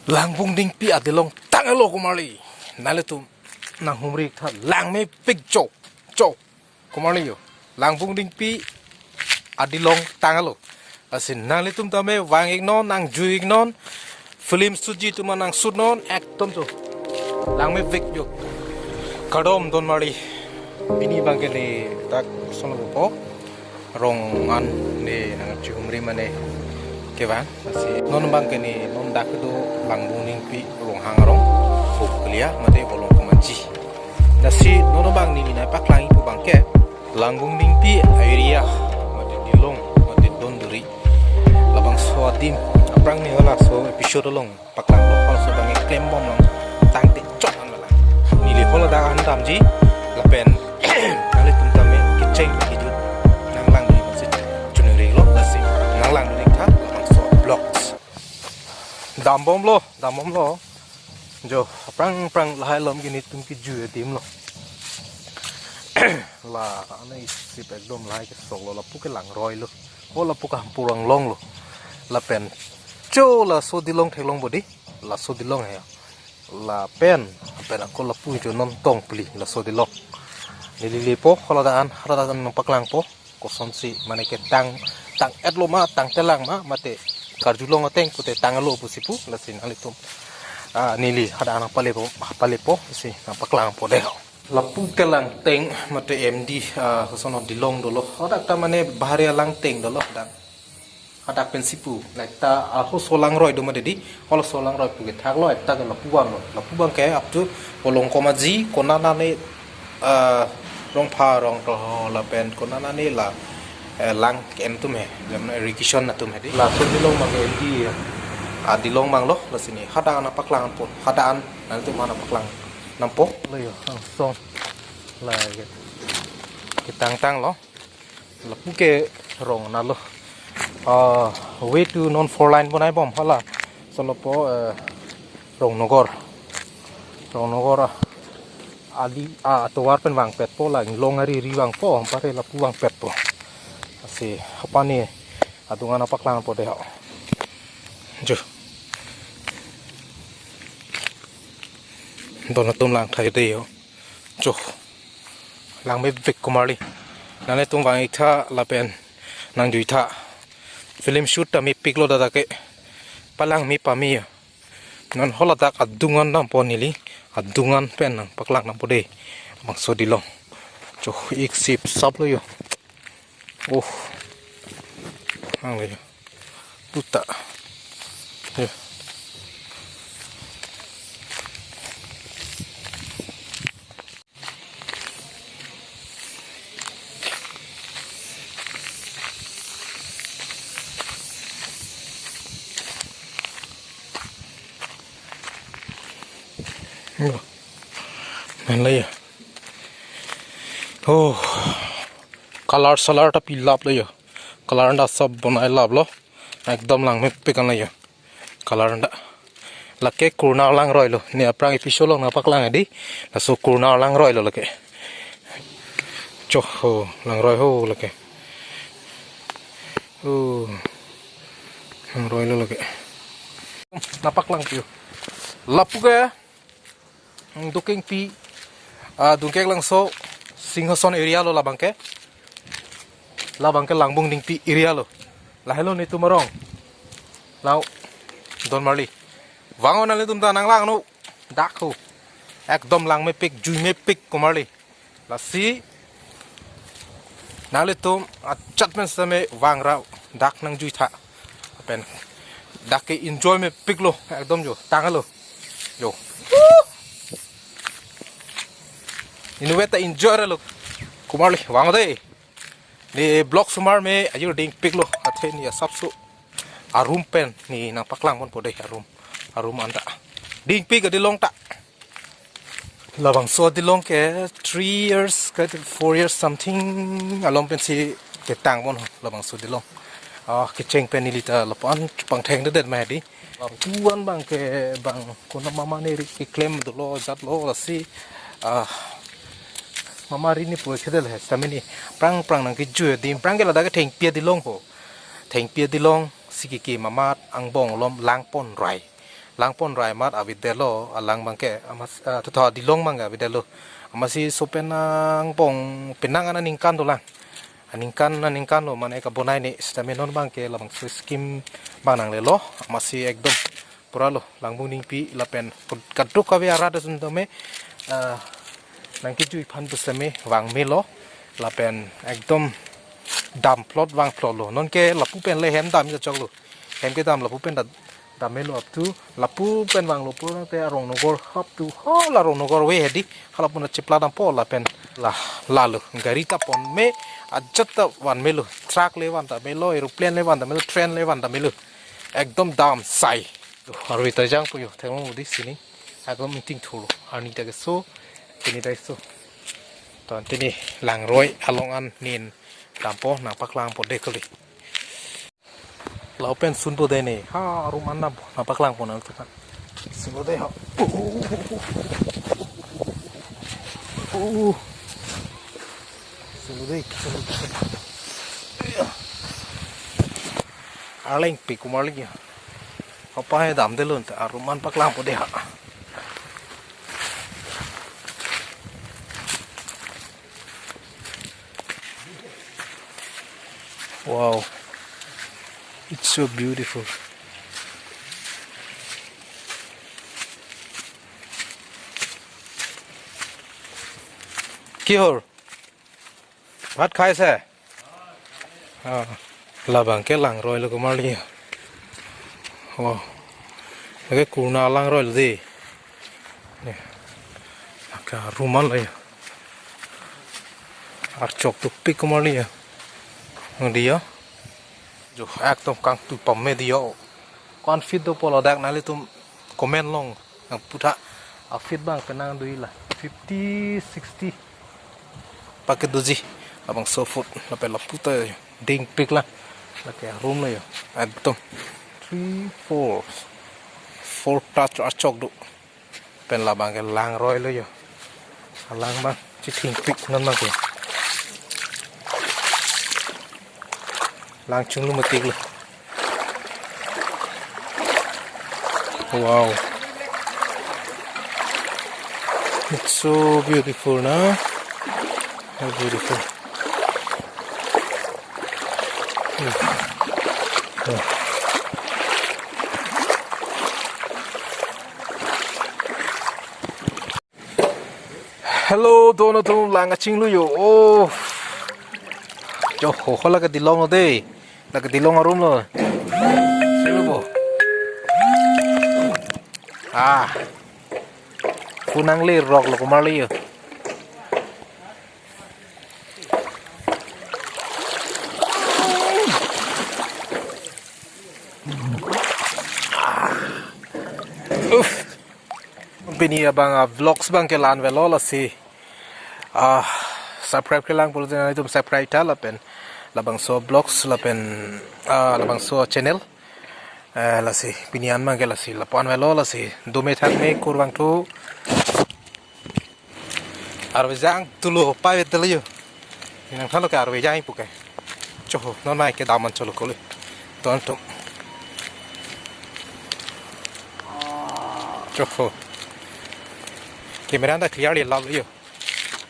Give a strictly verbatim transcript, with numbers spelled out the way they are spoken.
Langbung Dingpi adilong tanglo komarli. Nanglitum nanghumri tha langmepik cho cho komarli yo. Langbung Dingpi adilong tanglo. Lasi nanglitum tame vang-iknon, nangjui-iknon, film shoot ji atum nang shoot non, ekdom cho. Langmepik yo. Kardom don marli. Pini abangke ne dak sono po. Rong an ne nangchihumri mane kevang. Lasi non abangke ne non dak do Langbung Dingpi Ronghang arong, Hopkelia mate Volongkom Aji. Lasi non abang ne nangpaklang pu abangke Langbung Dingpi area mate dilong mate donduri, labangso adim aphrang ne halaso episode along paklang lo, halaso abangke klembom long tangte chot an lang. Neli haladak an damji lapen nanglitum tame kecheng kejut nanglang dun si chuningri lo, lasi nanglang dun tha labangso vlogs. Dambomlo, dambomlo. Jo, aphrang aphrang lahai along ke netum kejui adim lo. La, anai sip ekdom lahai kesok lo, lapu ke langroi lo. O lapu ke hampur anglong lo. Lapen cho laso dilong theklong bodi. Laso dilong he. Lapen, lapen ako lapu jo non tong pli laso dilong. Neli lepo, haladak an, haladak an nangpaklangpo. Kosonsi mane ke tang, tang-et lo ma, tangtelang ma, mate karjulong ateng pute tanglo pusi pu, lasi nanglitum, ah, neli hadak nangpalepo, palepo si nangpaklangpo dei ho. Lapu kelang ateng mate M D, ah, koson dilong dolo. Hadak ta mane bahari alang ateng dolo hadak. Hadak pensi pu. Lake ta, ah, halaso langroi do mate dei. Halaso langroi pu ke thaklo, ekta ke lapu abang lo. Lapu abangke up to Volongkom Aji, konat nane, ah, Rongpha Rongtho lapen konat nane la, eh, lang ke-en atum he. Jam irrigation atum he dei. Laso dilong abangke M D, ah, dilong abang lo, lasi ne hadak an nangpaklang po. Hadak an nanglitum an nangpaklang nangpo. Lo yo, langsong. La ke. Ketangtang lo. Lapu ke rong nalo. Ah, way to non four lane bonaibom hala. Sono po, eh, Rongnogor. Rongnogor, ah, ali, ah, atovar pen vangpetpo, la inglong ari ri vangpo, ampare lapu vangpetpo. Lasi apani adung an nangpaklangpo dei ho. Jo. Don atum lang thai dei ho. Cho. Langmepik komarli. Nanglitum vang-ik tha lapen nangjui tha. Film shoot ta mepik lo dak ke. Palangme pame ya. Non haladak adung an dampo neli. Adung an pen nangpaklang dampo dei. Labangso dilong. Cho, ik sip sap lo yo. Oh. Ang lo yo. Tuta. Yo. Yo. Nang lo yo. Oh. Color salar ta pilap lo yo. Color ta sab bonai lap lo. Ekdom langmepik an lo yo. Color ta. Lake kurnar langroi lo. Ne aphrang episode along nangpaklang dei. Laso kurnar langroi lo lake. Cho ho, langroi ho lake. Oh. Langroi lo lake. Nangpaklang piyo. Lapu ke. Hmm, Dukengpi, ah, Dungkeklangso, Singhason area lo labangke. Labangke Langbung Dingpi area lo. Lahelo netum arong. Lao, don marli. Vang-o nanglitum ta nanglangnon. Dak ho. Ekdom langmepik, juimepik komarli. Lasi nanglitum ajat pen sitame vang ra dak nangjui tha. Pen dak ke enjoy mepik lo, ekdom jo, tanglo. Jo. Inutvet ta enjoy ra lo. Komarli, vang dei. Ne vlog osomar me ajir dingpik lo. Athe ne asapso arum pen ne nangpaklang ponpo dei arum. Arum anta. Dingpik adilong ta. Labangso adilong ke three years ke four years something along pensi ketang pon ho labangso adilong. Ah, kecheng pen neli ta lapu-an pangthengdedet ma dei. Lapu-an abangke bang konat mama ne ri keklem dolo jat lo lasi, ah, mama ri ne pu kedel he sitame ne aphrang aphrang nangkejui adim aphrang ke ladak ke thengpi adilong ho. Thengpi adilong si ke ke mama angbong along lang pon rai. Langpon rai amat avedetlo, alang abangke, amas, ah, tutha dilong abangke avedetlo. Amatsi sopen nangpon penang aningkan dolang. Aningkan, aningkan lo mane kabonai ne sitame non abangke labangso scheme abang nanglelo. Amatsi ekdom pura lo, Langbung Ningpi lapen kadokave arat atum tame, ah, nangkejui aphan pusitame vangmelo lapen ekdom damplot vangplotlo. Nonke lapu pen le hem dam choklo. Hem kedam lapu pen da, dammelo up to, lapu pen vanglo pu te Arongnogor up to, ho la Arongnogor ave hedi, halapu na chipla dampo lapen la, lalo gari ta ponme, ajat ta vanmelo, truck le van ta melo, aeroplane le van ta melo, train le van ta melo, ekdom dam sai. Arve ta jangpo yo, thenglo di sini, ekdom meeting thulo, arni ta keso, pini ta keso. Ton pini langroi along an nin dampo, nangpaklangpo de kali. Lapen sunpo de ne. Ha, arum an nangpaklangpo nangtukan. Sunpo de ha. Uh. Sunpo de, sunpo de. Arleng pi kumar lagi ya. Apa ya damdelo ta arum an paklangpo de ha. Wow. It's so beautiful. Ki hor? Bhat khai se? Ah, labangke langroilo kumar lagi ya. Wow. Lake kurna langroilo de. Ne. Lake arum an lo ya. Archok dopik kumar lagi ya. Nang di ya. Jo, ekdom kangtui pame di ya. Ko-an feet dopo ladak nanglitum comment along nangputha. A-feet abang penang dui la. Fifty, sixty. Paket doji. Labangso foot. Lapen lapu ta dingpik la. Lake arum lo ya. Ekdom. Three, four. Four touch archok do. Pen labangke langroilo ya. Alang abang chithingpik non abangke. Lang chinglu metik lo. Wow. It's so beautiful, na? How beautiful. Hmm. Hmm. Hello, dono dono lang kachinglu yo. Oh. Jo, ho, ho, lake dilong lo de. Lake dilong arum lo. Silo bo. Ah. Punang le rok lo kumar le yo. Uff. Pini abang a-vlogs abangke la-an avelo lasi. Ah, subscribe kelang pulote nanglitum subscribe tha lapen labangso vlogs lapen, ah, labangso channel. Eh, lasi pini an abangke lasi lapu-an avelo lasi. Dome thakme kurvangthu. Arve jangthulo, pai vetelo yo. Nangthanlo ke arve jang pu ke. Choho, non mai ke daman cholo kole. Ton tum. Choho. Camera ta clearly lap yo.